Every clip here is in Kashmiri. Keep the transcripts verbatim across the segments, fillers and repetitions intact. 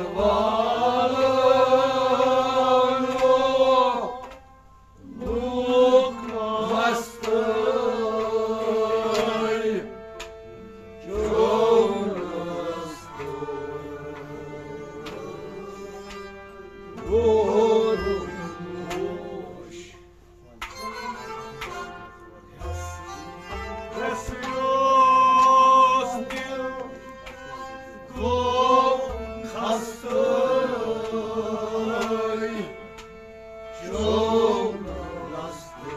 والو لوک مستٕے چونس تہٕ روٗدُن پوش۔ یس یوس دِل گوٚو خستہٕ۔ چونس تہٕ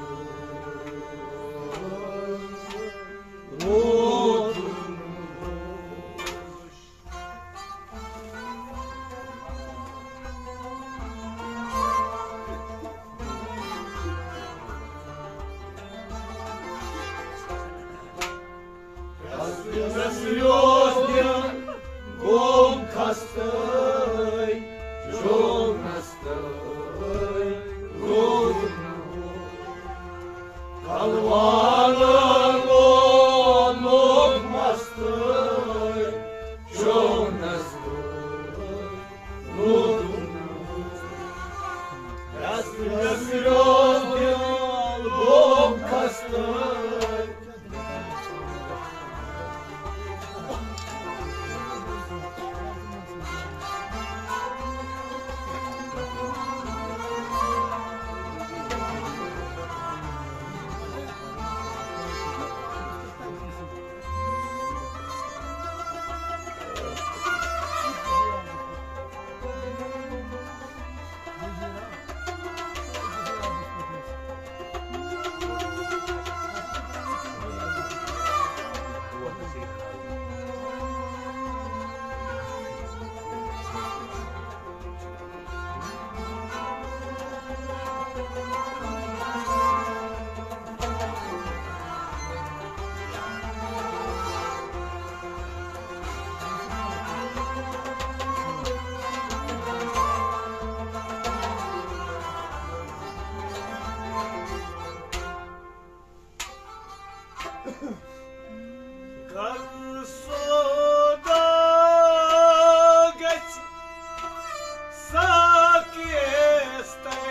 روٗدُن پوش۔ یس یوس دِل گوٚو خستہٕ، چونس تہٕ روٗدُن پوش۔ کلوالہٕ لونُک مستٕے چونس تہٕ روٗدُن پوش۔ یس یس یوس دِل گوٚو خستہٕ۔ گر سودا گژھِ ساقیَس تَے،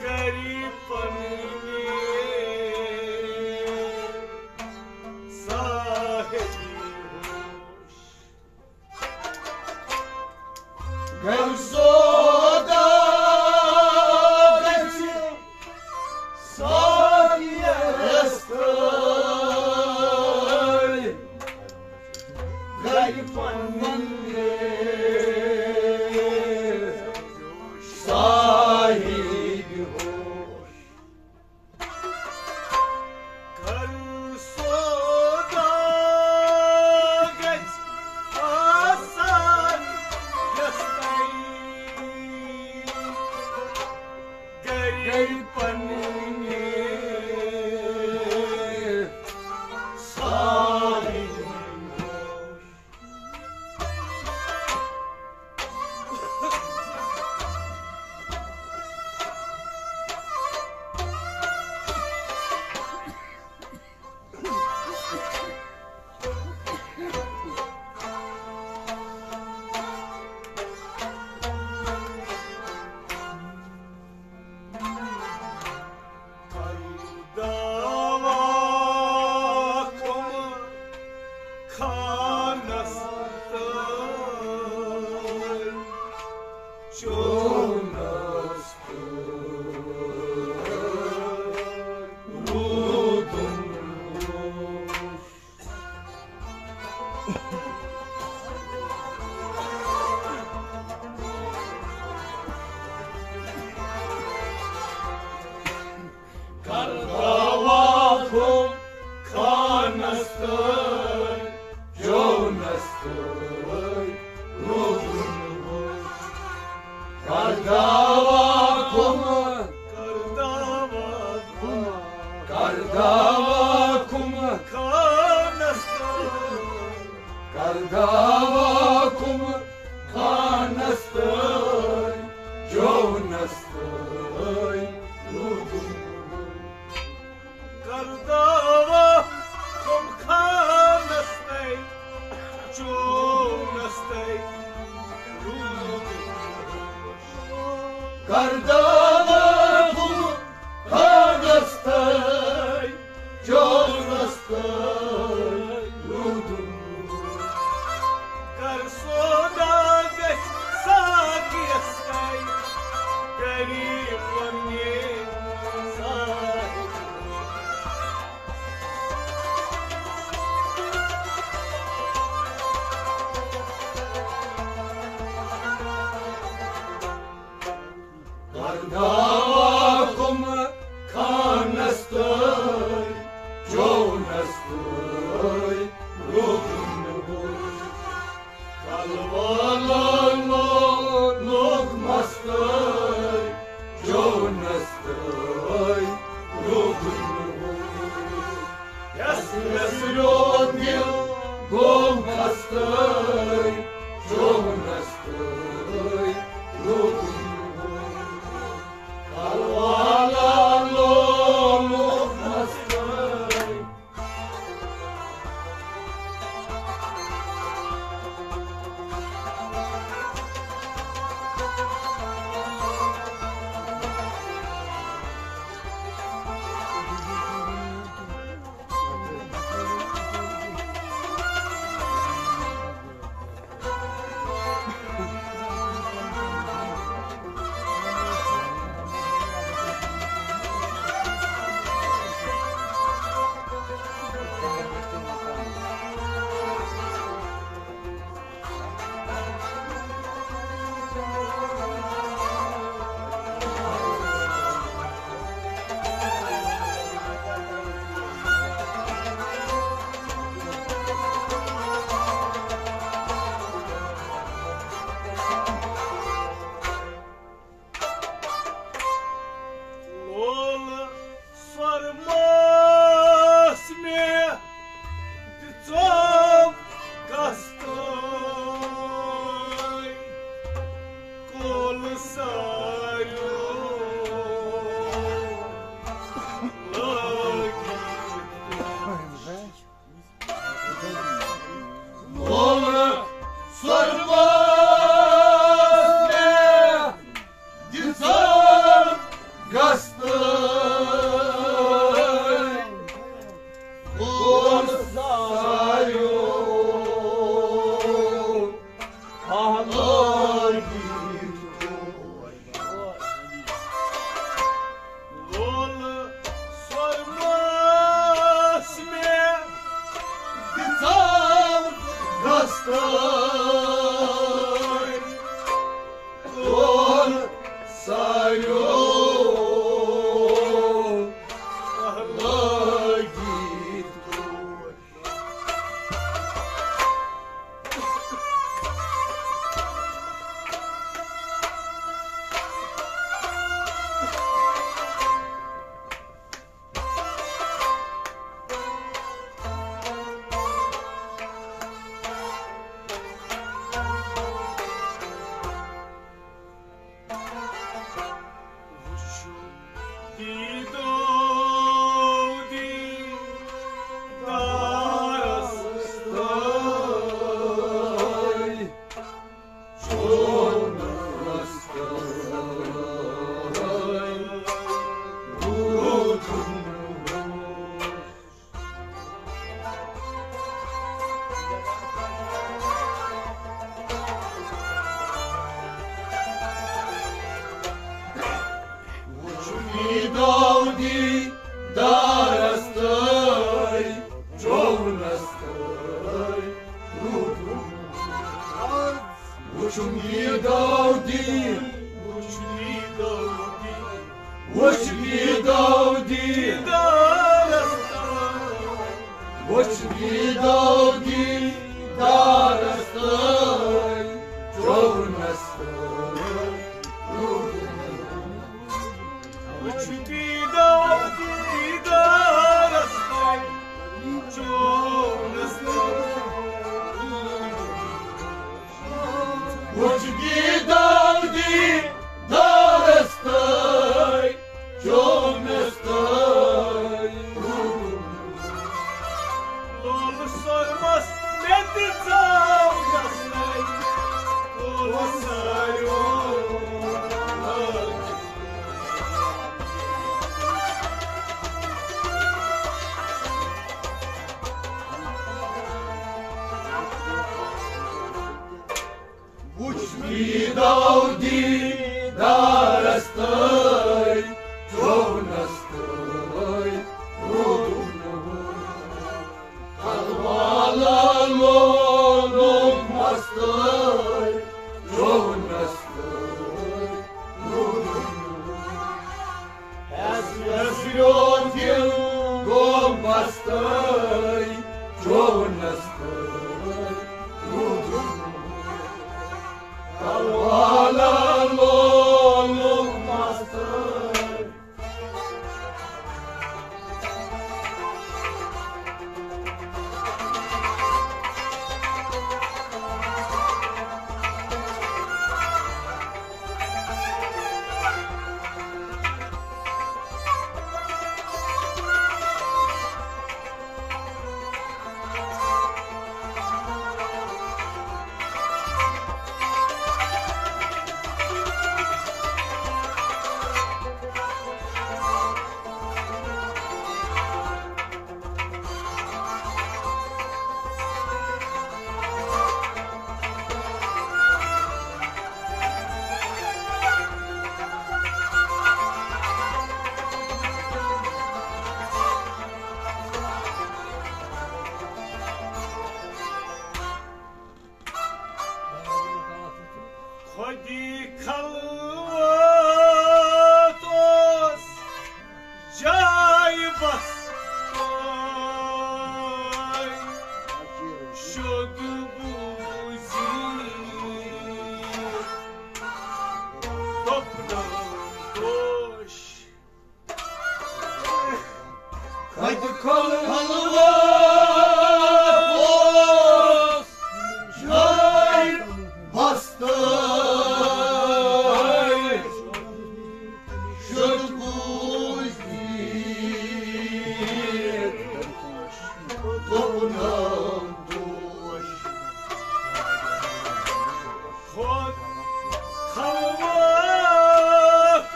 گرِ پننہِ صاحبِ ہوش۔ گر سودا گژھِ ساقیَس تَے، گرِ پننہِ صاحبِ ہوش۔ گر سودا گژھِ آساقیَس تَے، گرِ پننہِ صاحبِ ہوش۔ دعوا کم خانس تہٕ چونس تہٕ روٗدُن پوش۔ کر دعوا کم خانس تہٕ چونس تہٕ روٗدُن پوش۔ کر دعوا کم، کر دعوا کم، کر دعوا کم خانس تہٕ، کر دعوا کم خانس تہٕ چونس تہٕ روٗدُن پوش۔ کر دعوا کم خانس تہٕ چونس یس یس رود دل گوم خستٲے، چونس تٲے روٗدُم۔ الوالا لولُم خستٲے۔ لولہٕ سۄرمس مےٚ دِژام گستٲے، کول ساریو لٲگِتھ۔ مول سۄرمس مےٚ دِژام گستٲے، کول ساریو لٲگِتھ۔ لولہٕ سۄرمس مےٚ دِژام گستٲے، کول ساریو لٲگِتھ۔ وٕچھُن دیٖدو دیٖدارس تٲے، چونس تٲے روٗدُم۔ وٕچھُن دیٖدو دیٖدارس تٲے، چونس تٲے روٗدُم۔ وٕچھُن دیٖدو دیٖد، وٕچھُن دیٖدو دیٖد۔ وٕچھ دیٖدو دیٖدارس تٲے، وٕچھ دیٖدو دیٖدارس تٲے، چونس تٲے۔ وٕچھ دیٖدو دیٖدارس تٲے، چونس تٲے۔ وٕچھ دیٖدو دیٖدارس تٲے، چونس تٲے۔ لولہٕ سۄرمس مےٚ دِژام گستٲے، کول ساریو۔ وٕچھ دیٖدو دیٖدارس تٲے، چونس تٲے روٗدُم۔ الوالا لولُم خستٲے، چونس تٲے روٗدُم۔ یس یس رود دل گوم خستٲے، چونس تٲے روٗدُم۔ الوالا لولُم خستٲے۔ کتہِ خلوت اوس جاے بستر، شد بوٗزِتھ دوٚپنم دوش۔ خود خلوت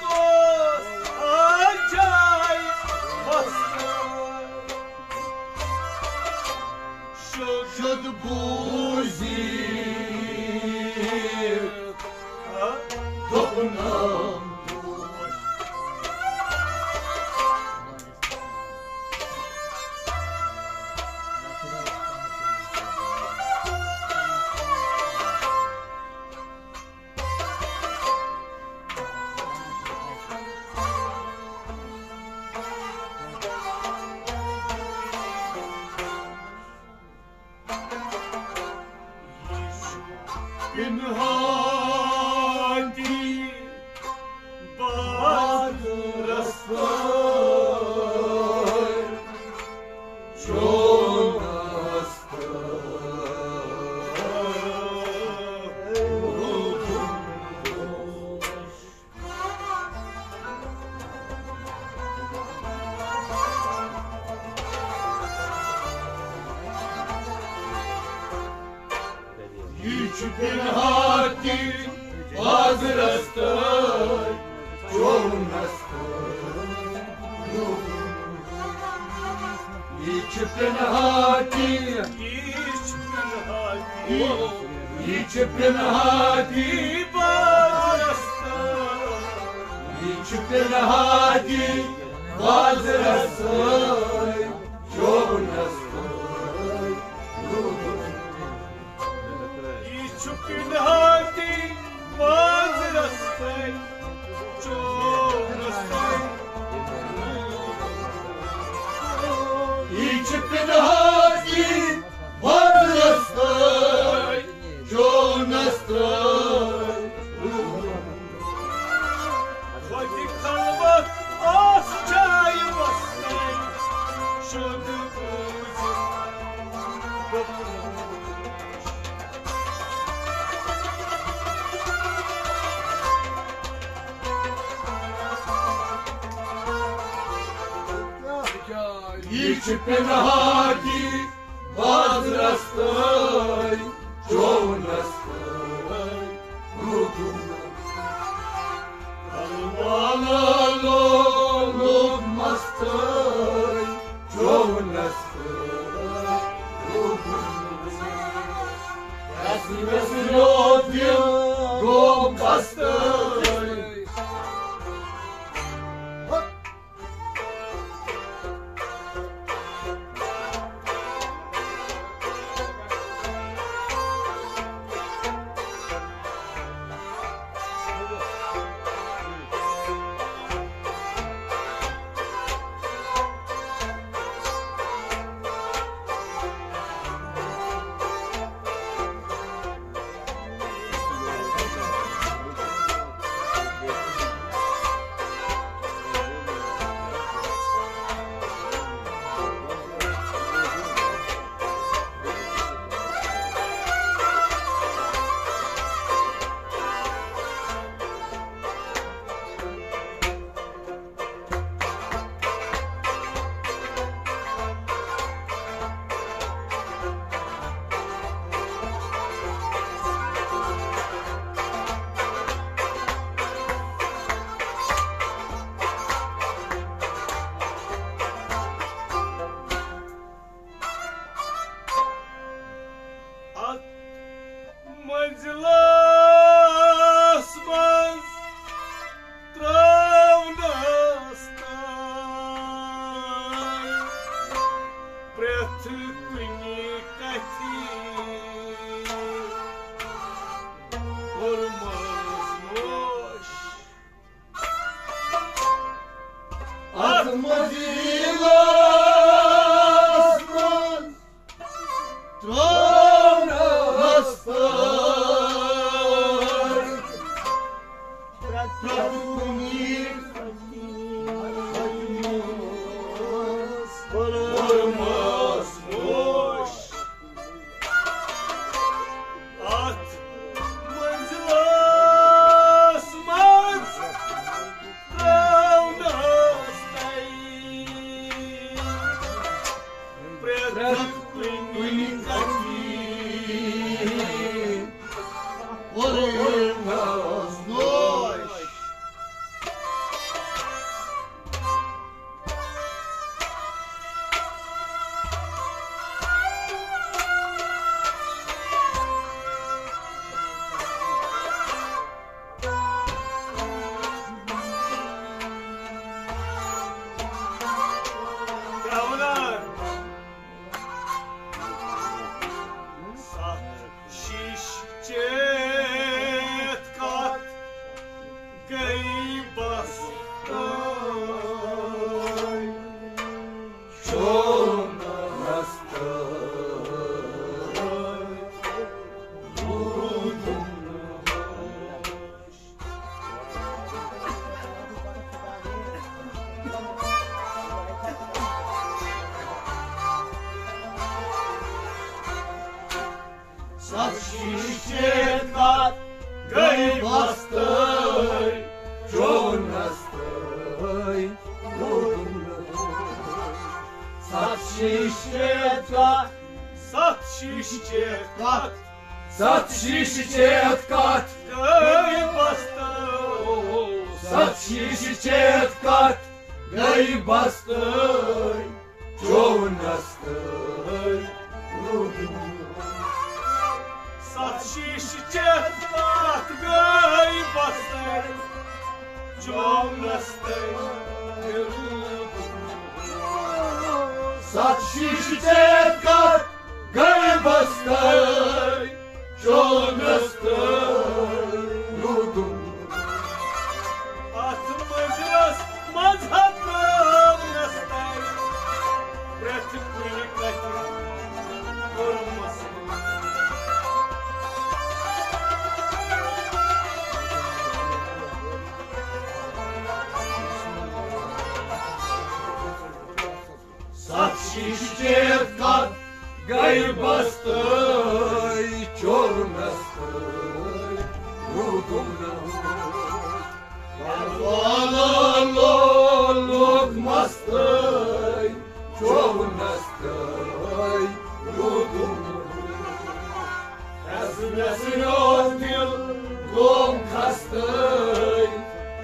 اوس آ جاے بستر، شد بوٗزِتھ دوٚپنم دوش۔ پنہاتی باز رستر، چون رستر۔ یہِ چھُ پِنہاتی بازرس تہٕ چومنس تہٕ۔ یہِ چھُ پِنہاتی، یہِ چھُ پِنہاتی، یہِ چھُ پِنہاتی بازرس تہٕ۔ یہِ چھُ پِنہاتی بازرس تہٕ چومنس تہٕ۔ یہِ چھُ پِنہاتی بازرس تہٕ چومنس تہٕ۔ یہِ چھُ پِنہاتی بازرس تہٕ چومنس تہٕ۔ خۄدِ خلوت آس جایہِ بستر، شد بوٗزِتھ۔ یہِ چھُ پِنہاتی بازرس تہٕ چومنس تہٕ۔ روٗدُن والا لوگ مستر، چومنس تہٕ۔ روٗدُن ویسہِ ویسہِ لوگ دِل گوٚو بستر۔ کوٚرمس نوش۔ اتھ منزلس منز ترٲونس تۄہہِ پرٛٮ۪تھ کُنہِ کتھِ کوٚرمس نوش۔ کیٛاہ وَنان؟ ستھ شیٖشہٕ چیٚتھ کتھ گٔے بس تٲے۔ چومس تٲے۔ روٗدُم ستھ شیٖشہٕ چیٚتھ کتھ گٔے بس تٲے، چومس تٲے۔ ستھ شیٖشہٕ چیٚتھ کتھ، ستھ شیٖشہٕ چیٚتھ کتھ، ستھ شیٖشہٕ چیٚتھ کتھ گٔے بس تٲے۔ ستھ شیٖشہٕ چیٚتھ کتھ گٔے بس تٲے، چومس تٲے۔ ستھ شیٖشہٕ چیٚتھ کتھ گٔے بس تٲے، چومس تٲے۔ ستھ شیٖشہٕ چیٚتھ کتھ گٔے بس تٲے، چومس تٲے۔ روٗدُم اتھ مجرس منز ہتراونس تٲے، پرٛٮ۪تھ کُنہِ کتھِ کوٚرمس۔ ستھ شیٖشہٕ چیٚتھ کتھ گٔے بس تٲے، چومس تٲے۔ روٗدُم نوش۔ والن لولُک مس تٲے، چومس تٲے۔ روٗدُم نوش۔ اَسہِ مےٚ سۭتۍ اوس دِل گوٚم خستہٕ،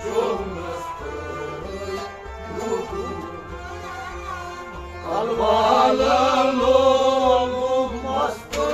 چومس تٲے۔ الوالہ لولُک مس تٲے۔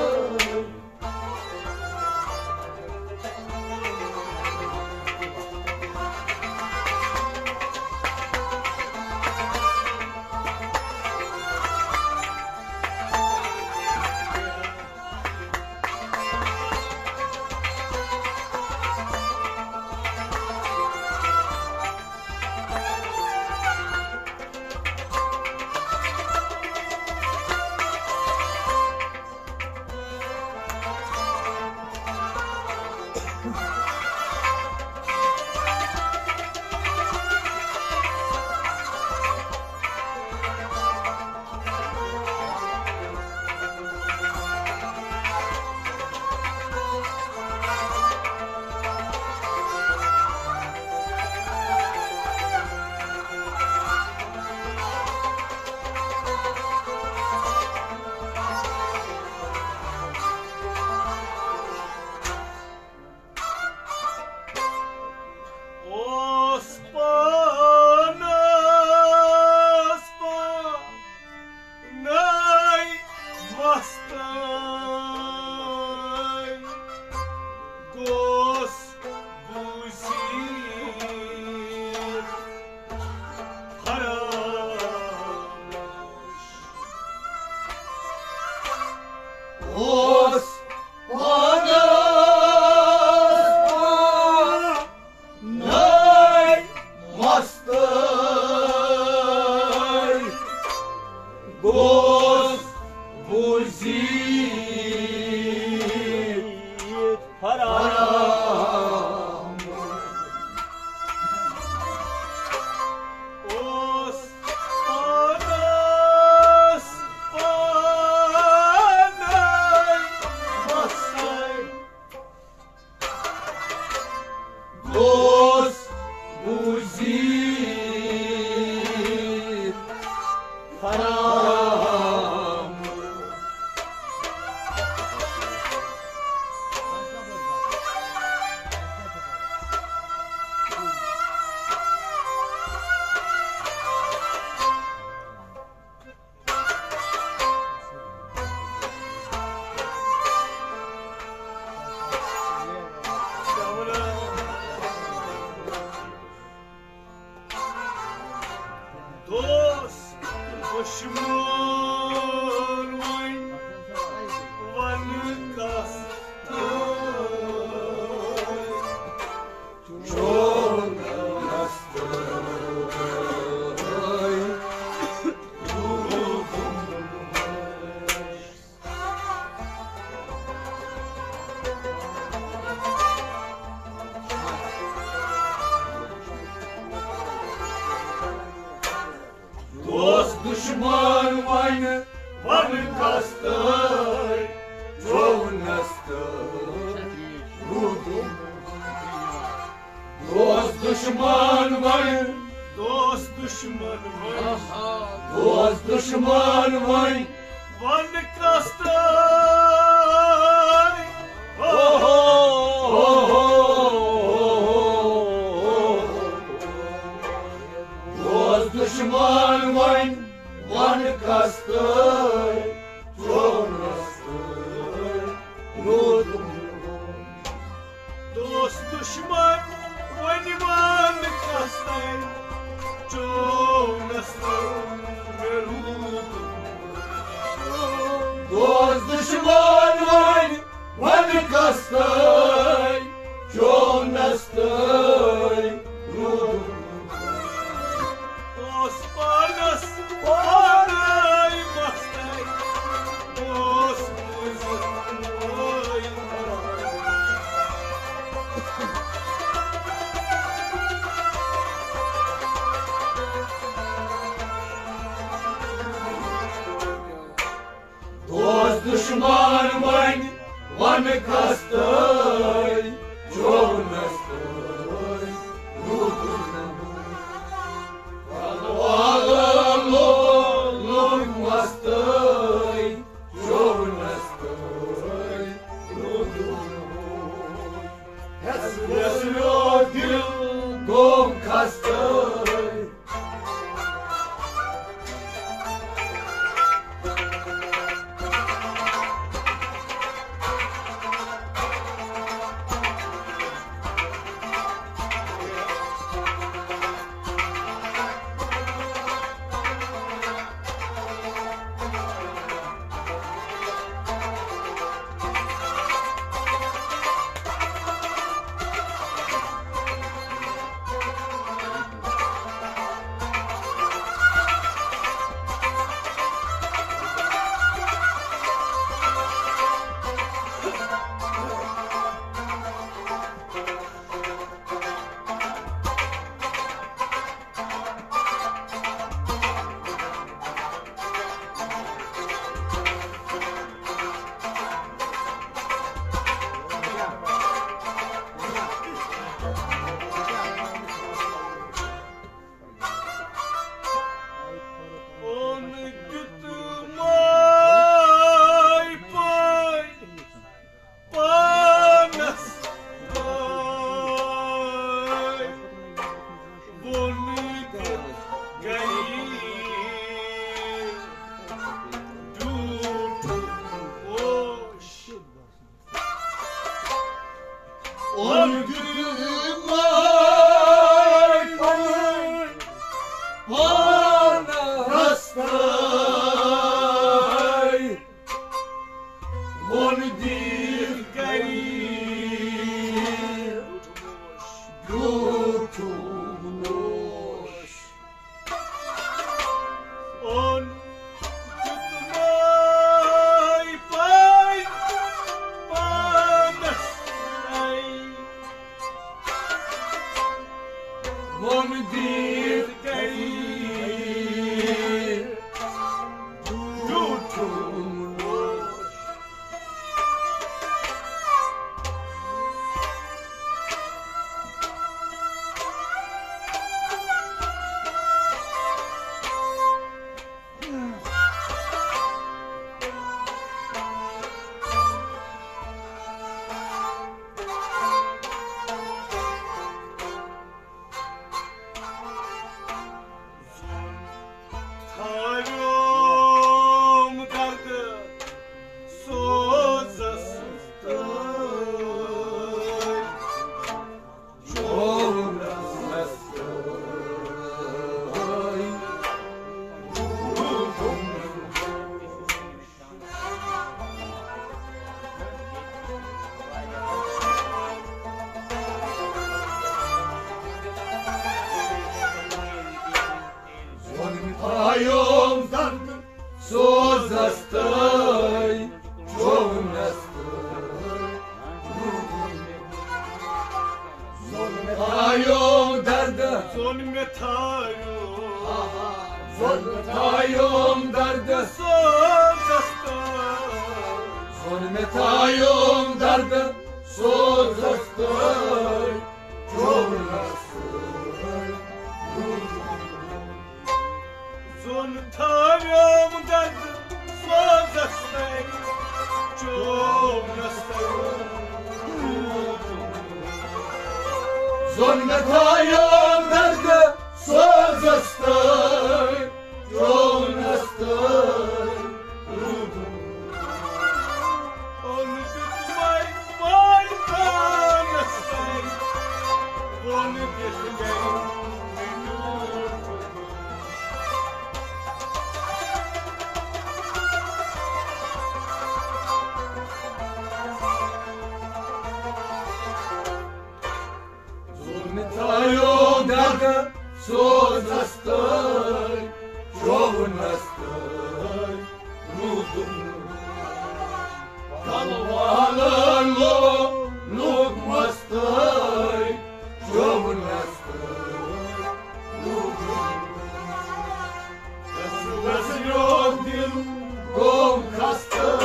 اوس پانس پانَے مستَے گوس بوٗزِتھ فراموش۔ اوس پانَس پانَے مستَے گوس بوٗزِتھ فراموش۔ اوس پانَس دُشمن وۄنۍ وَنہٕ کَس تام، چون دستہٕ۔ دوس دُشمن وۄنۍ وَنہٕ کَس تام، چون دستہٕ۔ دوس دُشمن وۄنۍ، دوس دُشمن وۄنۍ، دوس دُشمن وۄنۍ وَنہٕ کَس تام۔ اوہو، اوہو، اوہو۔ دوس دُشمن وۄنۍ وَنہٕ کَس تام، چون دستہٕ۔ دوس دُشمن وۄنۍ وَنہٕ کَس تام، چون دستہٕ۔ دوس دُشمن وۄنۍ وَنہٕ کَس تام، چون دستہٕ۔ اوس پانس پانے مستَے، اوس مٔنٛزۍ پانے۔ دوس دُشمن وۄنۍ وَنہٕ کَس تام، چون دستہٕ۔ روٗدُن۔ والہٕ لوٚگ مستَے، چون دستہٕ۔ روٗدُن۔ ہٮ۪س وٮ۪س میون دِل گوٚو خستَے۔ تہٕ چوٚونَس تہٕ ظلمہٕ تھایوم دردٕ۔ ظلمہٕ تھایوم۔ ظلمہٕ تھایوم دردٕ۔ سوزَس تہٕ۔ ظلمہٕ تھایوم دردٕ۔ سوزَس تہٕ چوٚونَس تہٕ۔ ظلمہٕ تھایوم دردٕ۔ سوزَس تہٕ۔ چوٚونَس تہٕ۔ ظلمہٕ تھایوم دردٕ۔ سوزَس تہٕ۔ چوٚونَس تہٕ۔ اوٚن دیُتمَے مٲلۍ پانَس تہٕ۔ ووٚن دِتھ گَرِ۔ ظلمہٕ تھایوم دردٕ۔ سوزَس تہٕ۔ چوٚونَس تہٕ۔ روٗدُم۔ کَلہٕ والَن لوٚگمَس تہٕ۔ چوٚونَس تہٕ۔ روٗدُم۔ دِل گوٚو خستہٕ۔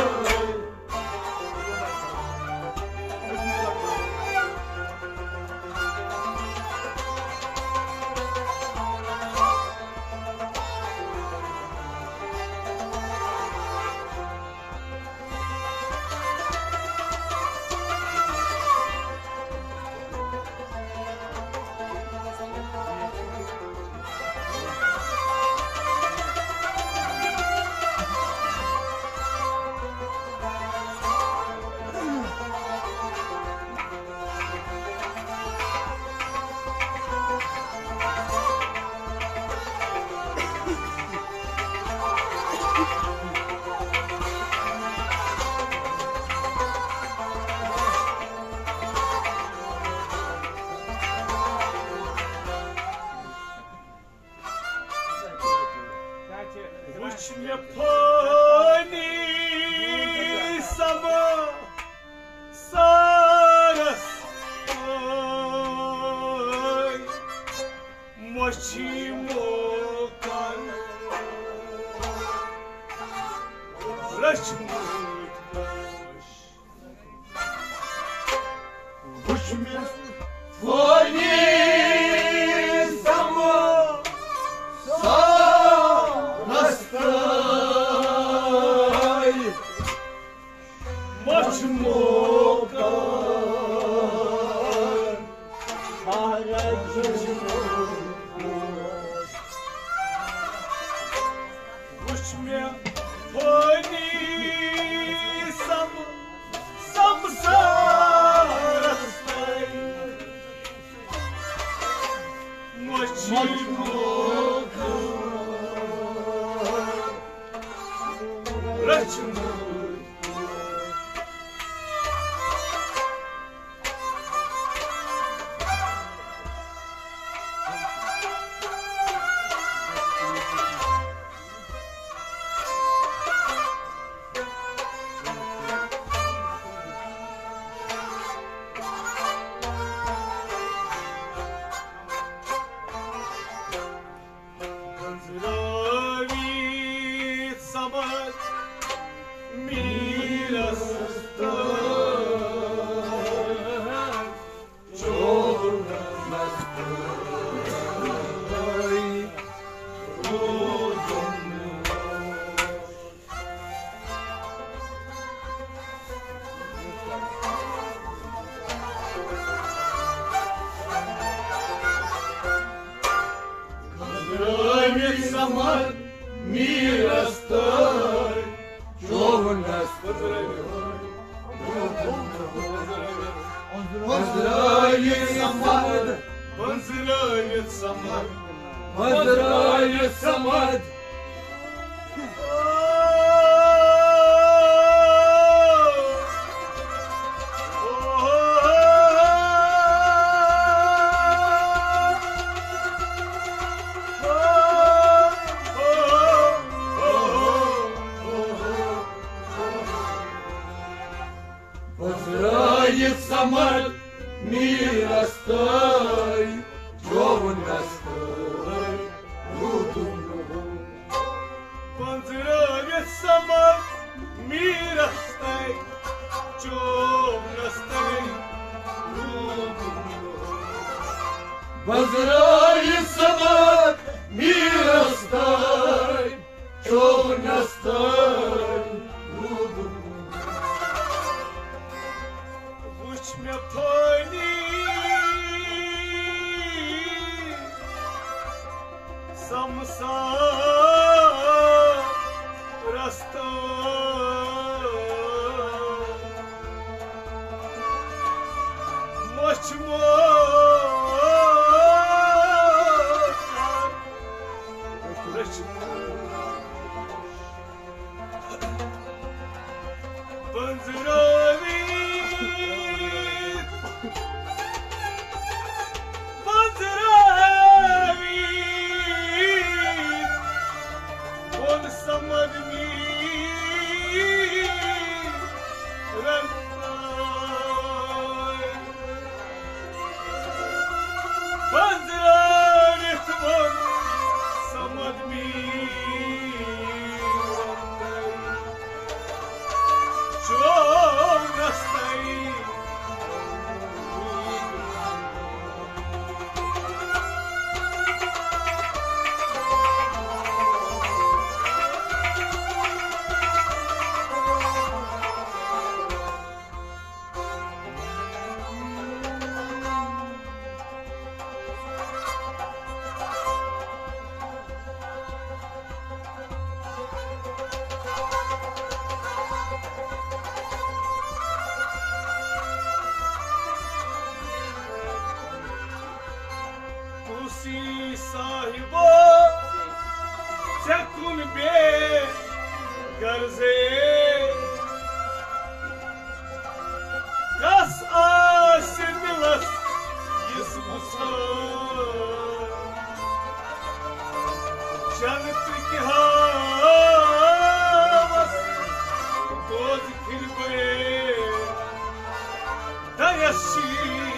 وٕچھ مےٚ فٲنی سما سارس پٲے، مۄچھی موکل رچھمٕتۍ۔ وٕچھ مےٚ فٲنی سما سارس تٲے، مۄچھ موکل۔ وٕچھ مےٚ فٲنی سم-، سمسارس تٲے، مۄچھ موکل۔ رچھمٕتۍ۔ گنزراوی سمر میرس تہٕ چوڈس تہٕ روزن۔ گنزراوی سمر میرس تہٕ چوڈس۔ گنزراوی سمر۔ گنزراوی سمر۔ گنزراوی سمر۔ صمد میٖرس تام، چون رستہٕ روٗدُم۔ پٔنٛزرٲوِتھ صمد میٖرس تام، چون رستہٕ روٗدُم۔ پٔنٛزرٲوِتھ صمد میٖرس تام، چونس تام روٗدُم۔ وٕچھ مےٚ پھٲلی سمسار رستہٕ۔ مۄچھ موج رٔچھمٕژ۔ پٔنٛزرٲوِتھ، پٔنٛزرٲوِتھ، ووٚن صمد میٖرن۔ پٔنٛزرٲوِتھ ووٚن صمد میٖرن۔ چونس تام۔ کُسی صاحبو، ژےٚ کُن بے غرضے، کس آسہِ دِلس یِژھ وُژھان؟ جنت کہِ ہاوس دوزخٕکۍ بے دَیَس چھِ